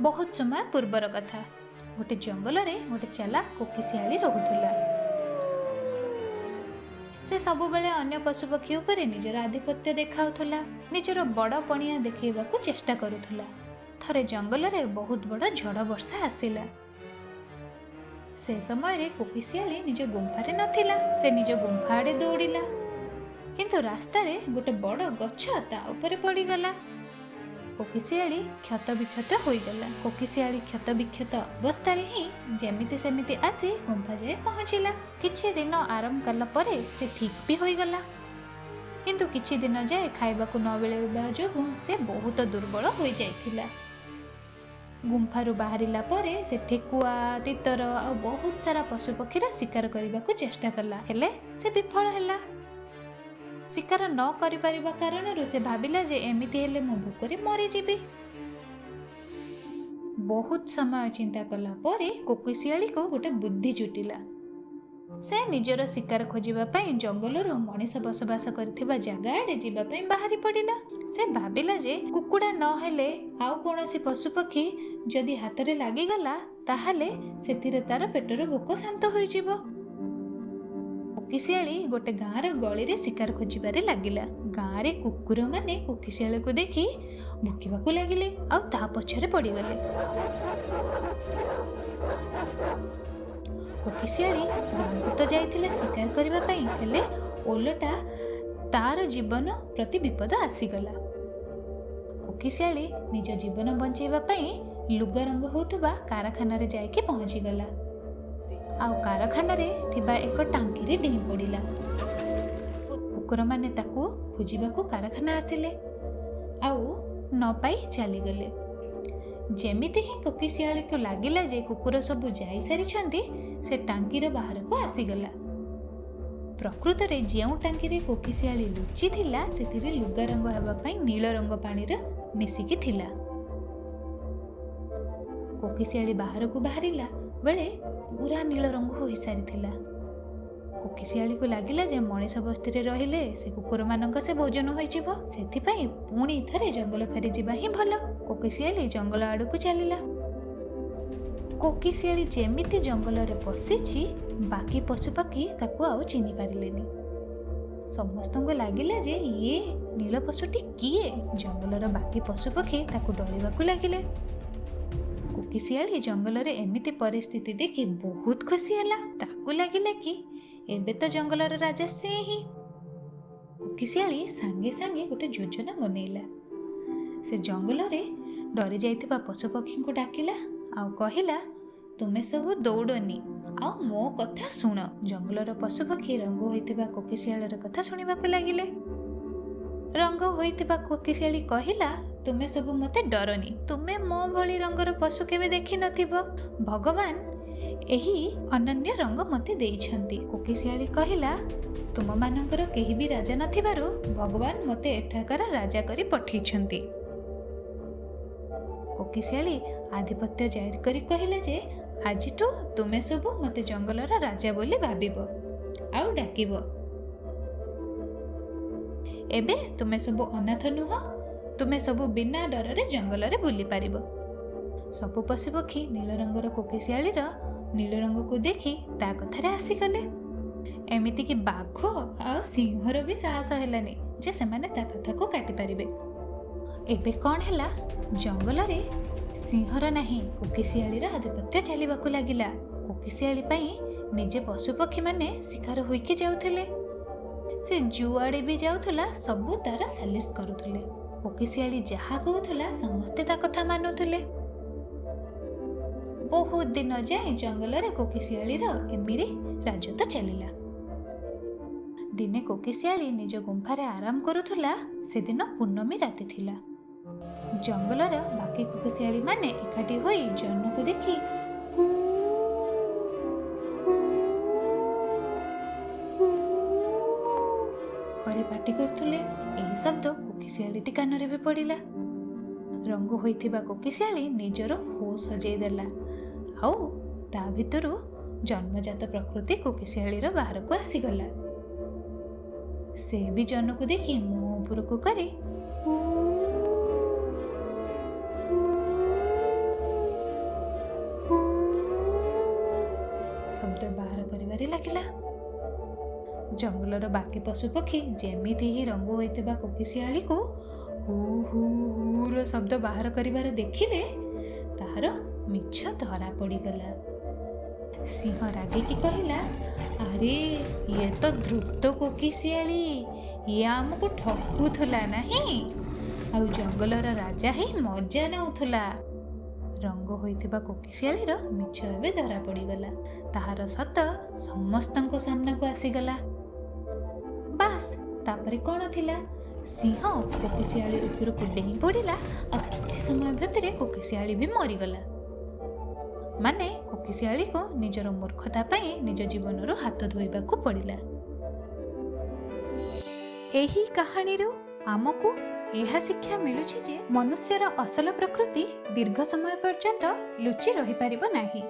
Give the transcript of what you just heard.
ବହୁତ ସମୟ ପୂର୍ବର କଥା। ଗୋଟେ ଜଙ୍ଗଲରେ ଗୋଟେ ଚାଲାକ କୋକିଶିଆଳି ରହୁଥିଲା। ସେ ସବୁବେଳେ ଅନ୍ୟ ପଶୁପକ୍ଷୀ ଉପରେ ନିଜର ଆଧିପତ୍ୟ ଦେଖାଉଥିଲା, ନିଜର ବଡ଼ ପଣିଆ ଦେଖେଇବାକୁ ଚେଷ୍ଟା କରୁଥିଲା। ଥରେ ଜଙ୍ଗଲରେ ବହୁତ ବଡ଼ ଝଡ଼ ବର୍ଷା ଆସିଲା। ସେ ସମୟରେ କୋକିଶିଆଳି ନିଜ ଗୁମ୍ଫାରେ ନଥିଲା। ସେ ନିଜ ଗୁମ୍ଫା ଆଡ଼େ ଦୌଡ଼ିଲା, କିନ୍ତୁ ରାସ୍ତାରେ ଗୋଟେ ବଡ଼ ଗଛ ତା ଉପରେ ପଡ଼ିଗଲା। କୋକିଶିଆଳି କ୍ଷତ ବିକ୍ଷତ ହୋଇଗଲା। କୋକିଶିଆଳି କ୍ଷତ ବିକ୍ଷତ ଅବସ୍ଥାରେ ହିଁ ଯେମିତି ସେମିତି ଆସି ଗୁମ୍ଫା ଯାଏ ପହଞ୍ଚିଲା। କିଛି ଦିନ ଆରାମ କଲା ପରେ ସେ ଠିକ୍ ବି ହୋଇଗଲା, କିନ୍ତୁ କିଛି ଦିନ ଯାଏ ଖାଇବାକୁ ନ ମିଳିବା ଯୋଗୁଁ ସେ ବହୁତ ଦୁର୍ବଳ ହୋଇଯାଇଥିଲା। ଗୁମ୍ଫାରୁ ବାହାରିଲା ପରେ ସେ ଠେକୁଆ, ତିତର ଆଉ ବହୁତ ସାରା ପଶୁପକ୍ଷୀର ଶିକାର କରିବାକୁ ଚେଷ୍ଟା କଲା, ହେଲେ ସେ ବିଫଳ ହେଲା। ଶିକାର ନ କରିପାରିବା କାରଣରୁ ସେ ଭାବିଲା ଯେ ଏମିତି ହେଲେ ମୁଁ ଭୋକରେ ମରିଯିବି। ବହୁତ ସମୟ ଚିନ୍ତା କଲା ପରେ କୋକିଶିଆଳିକୁ ଗୋଟେ ବୁଦ୍ଧି ଜୁଟିଲା। ସେ ନିଜର ଶିକାର ଖୋଜିବା ପାଇଁ ଜଙ୍ଗଲରୁ ମଣିଷ ବସବାସ କରିଥିବା ଜାଗା ଆଡ଼େ ଯିବା ପାଇଁ ବାହାରି ପଡ଼ିଲା। ସେ ଭାବିଲା ଯେ କୁକୁଡ଼ା ନହେଲେ ଆଉ କୌଣସି ପଶୁପକ୍ଷୀ ଯଦି ହାତରେ ଲାଗିଗଲା, ତାହେଲେ ସେଥିରେ ତାର ପେଟର ଭୋକ ଶାନ୍ତ ହୋଇଯିବ। କୋକିଶିଆଳି ଗୋଟେ ଗାଁର ଗଳିରେ ଶିକାର ଖୋଜିବାରେ ଲାଗିଲା। ଗାଁରେ କୁକୁରମାନେ କୋକିଶିଆଳିକୁ ଦେଖି ଭୁକିବାକୁ ଲାଗିଲେ ଆଉ ତା ପଛରେ ପଡ଼ିଗଲେ। କୋକିଶିଆଳି ଗାଁକୁ ତ ଯାଇଥିଲା ଶିକାର କରିବା ପାଇଁ, ହେଲେ ଓଲଟା ତାର ଜୀବନ ପ୍ରତି ବିପଦ ଆସିଗଲା। କୋକିଶିଆଳି ନିଜ ଜୀବନ ବଞ୍ଚେଇବା ପାଇଁ ଲୁଗା ରଙ୍ଗ ହେଉଥିବା କାରଖାନାରେ ଯାଇକି ପହଞ୍ଚିଗଲା ଆଉ କାରଖାନାରେ ଥିବା ଏକ ଟାଙ୍କିରେ ଡେଇଁ ପଡ଼ିଲା। କୁକୁରମାନେ ତାକୁ ଖୋଜିବାକୁ କାରଖାନା ଆସିଲେ ଆଉ ନ ପାଇ ଚାଲିଗଲେ। ଯେମିତି ହିଁ କୋକିଶିଆଳିକୁ ଲାଗିଲା ଯେ କୁକୁର ସବୁ ଯାଇସାରିଛନ୍ତି, ସେ ଟାଙ୍କିର ବାହାରକୁ ଆସିଗଲା। ପ୍ରକୃତରେ ଯେଉଁ ଟାଙ୍କିରେ କୋକିଶିଆଳି ଲୁଚିଥିଲା, ସେଥିରେ ଲୁଗା ରଙ୍ଗ ହେବା ପାଇଁ ନୀଳ ରଙ୍ଗ ପାଣିର ମିଶିକି ଥିଲା। କୋକିଶିଆଳି ବାହାରକୁ ବାହାରିଲା ବେଳେ ପୁରା ନୀଳ ରଙ୍ଗ ହୋଇସାରିଥିଲା। କୋକିଶିଆଳିକୁ ଲାଗିଲା ଯେ ମଣିଷ ବସ୍ତିରେ ରହିଲେ ସେ କୁକୁରମାନଙ୍କ ସେ ଭୋଜନ ହୋଇଯିବ, ସେଥିପାଇଁ ପୁଣି ଥରେ ଜଙ୍ଗଲ ଫେରିଯିବା ହିଁ ଭଲ। କୋକିଶିଆଳି ଜଙ୍ଗଲ ଆଡ଼କୁ ଚାଲିଲା। କୋକିଶିଆଳି ଯେମିତି ଜଙ୍ଗଲରେ ପଶିଛି, ବାକି ପଶୁପକ୍ଷୀ ତାକୁ ଆଉ ଚିହ୍ନି ପାରିଲେନି। ସମସ୍ତଙ୍କୁ ଲାଗିଲା ଯେ ଇଏ ନୀଳ ପଶୁଟି କିଏ? ଜଙ୍ଗଲର ବାକି ପଶୁପକ୍ଷୀ ତାକୁ ଡରିବାକୁ ଲାଗିଲେ। କୋକିଶିଆଳି ଜଙ୍ଗଲରେ ଏମିତି ପରିସ୍ଥିତି ଦେଖି ବହୁତ ଖୁସି ହେଲା। ତାକୁ ଲାଗିଲା କି ଏବେ ତ ଜଙ୍ଗଲର ରାଜା ସେ ହିଁ। କୋକିଶିଆଳି ସାଙ୍ଗେ ସାଙ୍ଗେ ଗୋଟେ ଯୋଜନା ବନେଇଲା। ସେ ଜଙ୍ଗଲରେ ଡରି ଯାଇଥିବା ପଶୁପକ୍ଷୀଙ୍କୁ ଡାକିଲା ଆଉ କହିଲା, ତୁମେ ସବୁ ଦୌଡ଼ନି ଆଉ ମୋ କଥା ଶୁଣ। ଜଙ୍ଗଲର ପଶୁପକ୍ଷୀ ରଙ୍ଗ ହୋଇଥିବା କୋକିଶିଆଳିର କଥା ଶୁଣିବାକୁ ଲାଗିଲେ। ରଙ୍ଗ ହୋଇଥିବା କୋକିଶିଆଳି କହିଲା, ତୁମେ ସବୁ ମୋତେ ଡରନି। ତୁମେ ମୋ ଭଳି ରଙ୍ଗର ପଶୁ କେବେ ଦେଖିନଥିବ। ଭଗବାନ ଏହି ଅନନ୍ୟ ରଙ୍ଗ ମୋତେ ଦେଇଛନ୍ତି। କୋକିଶିଆଳି କହିଲା, ତୁମମାନଙ୍କର କେହି ବି ରାଜା ନଥିବାରୁ ଭଗବାନ ମୋତେ ଏଠାକାର ରାଜା କରି ପଠେଇଛନ୍ତି। କୋକିଶିଆଳି ଆଧିପତ୍ୟ ଜାହିର କରି କହିଲା ଯେ ଆଜିଠୁ ତୁମେ ସବୁ ମୋତେ ଜଙ୍ଗଲର ରାଜା ବୋଲି ଭାବିବ ଆଉ ଡାକିବ। ଏବେ ତୁମେ ସବୁ ଅନାଥ ନୁହଁ, ତୁମେ ସବୁ ବିନା ଡରରେ ଜଙ୍ଗଲରେ ବୁଲି ପାରିବ। ସବୁ ପଶୁପକ୍ଷୀ ନୀଳ ରଙ୍ଗର କୋକିଶିଆଳିର ନୀଳ ରଙ୍ଗକୁ ଦେଖି ତା କଥାରେ ଆସିଗଲେ। ଏମିତିକି ବାଘ ଆଉ ସିଂହର ବି ସାହସ ହେଲାନି ଯେ ସେମାନେ ତା କଥାକୁ କାଟିପାରିବେ। ଏବେ କ'ଣ ହେଲା, ଜଙ୍ଗଲରେ ସିଂହର ନାହିଁ, କୋକିଶିଆଳିର ଆଧିପତ୍ୟ ଚାଲିବାକୁ ଲାଗିଲା। କୋକିଶିଆଳି ପାଇଁ ନିଜେ ପଶୁପକ୍ଷୀମାନେ ଶିକାର ହୋଇକି ଯାଉଥିଲେ। ସେ ଯୁଆଡ଼େ ବି ଯାଉଥିଲା, ସବୁ ତାର ସାଲିସ କରୁଥିଲେ। କୋକିଶିଆଳି ଯାହା କହୁଥିଲା, ସମସ୍ତେ ତା କଥା ମାନୁଥିଲେ। ବହୁତ ଦିନ ଯାଏ ଜଙ୍ଗଲରେ କୋକିଶିଆଳିର ଏମିରି ରାଜତ୍ୱ ଚାଲିଲା। ଦିନେ କୋକିଶିଆଳି ନିଜ ଗୁମ୍ଫାରେ ଆରାମ କରୁଥିଲା। ସେଦିନ ପୂର୍ଣ୍ଣମୀ ରାତି ଥିଲା। ଜଙ୍ଗଲର ବାକି କୋକିଶିଆଳିମାନେ ଏକାଠି ହୋଇ ଜହ୍ନକୁ ଦେଖି ହୁ ହୁ ହୁ କରି ପାଟି କରୁଥିଲେ। ଏହି ଶବ୍ଦ କୋକିଶିଆଳିଟି କାନରେ ବି ପଡ଼ିଲା। ରଙ୍ଗ ହୋଇଥିବା କୋକିଶିଆଳି ନିଜର ହୋସ୍ ହଜେଇ ଦେଲା ଆଉ ତା ଭିତରୁ ଜନ୍ମଜାତ ପ୍ରକୃତି କୋକିଶିଆଳିର ବାହାରକୁ ଆସିଗଲା। ସେ ବି ଜହ୍ନକୁ ଦେଖି ମୁହଁ ଉପରକୁ କରି ହୁ ହୁ ଶବ୍ଦ ବାହାର କରିବାରେ ଲାଗିଲା। ଜଙ୍ଗଲର ବାକି ପଶୁପକ୍ଷୀ ଯେମିତି ହିଁ ରଙ୍ଗ ହୋଇଥିବା କୋକିଶିଆଳିକୁ ହୁ ହୁ ହୁର ଶବ୍ଦ ବାହାର କରିବାର ଦେଖିଲେ, ତାହାର ମିଛ ଧରା ପଡ଼ିଗଲା। ସିଂହ ରାଗିକି କହିଲା, ଆରେ, ଇଏ ତ ଧୂର୍ତ୍ତ କୋକିଶିଆଳି। ଇଏ ଆମକୁ ଠକୁଥିଲା ନାହିଁ, ଆଉ ଜଙ୍ଗଲର ରାଜା ହିଁ ମଜା ନେଉଥିଲା। ରଙ୍ଗ ହୋଇଥିବା କୋକିଶିଆଳିର ମିଛ ଏବେ ଧରା ପଡ଼ିଗଲା। ତାହାର ସତ ସମସ୍ତଙ୍କ ସାମ୍ନାକୁ ଆସିଗଲା। ବାସ୍, ତାପରେ କ'ଣ ଥିଲା? ସିଂହ କୋକିଶିଆଳି ଉପରକୁ ଡେଇଁ ପଡ଼ିଲା ଆଉ କିଛି ସମୟ ଭିତରେ କୋକିଶିଆଳି ବି ମରିଗଲା। ମାନେ କୋକିଶିଆଳିକୁ ନିଜର ମୂର୍ଖତା ପାଇଁ ନିଜ ଜୀବନରୁ ହାତ ଧୋଇବାକୁ ପଡ଼ିଲା। ଏହି କାହାଣୀରୁ ଆମକୁ ଏହା ଶିକ୍ଷା ମିଳୁଛି ଯେ ମନୁଷ୍ୟର ଅସଲ ପ୍ରକୃତି ଦୀର୍ଘ ସମୟ ପର୍ଯ୍ୟନ୍ତ ଲୁଚି ରହିପାରିବ ନାହିଁ।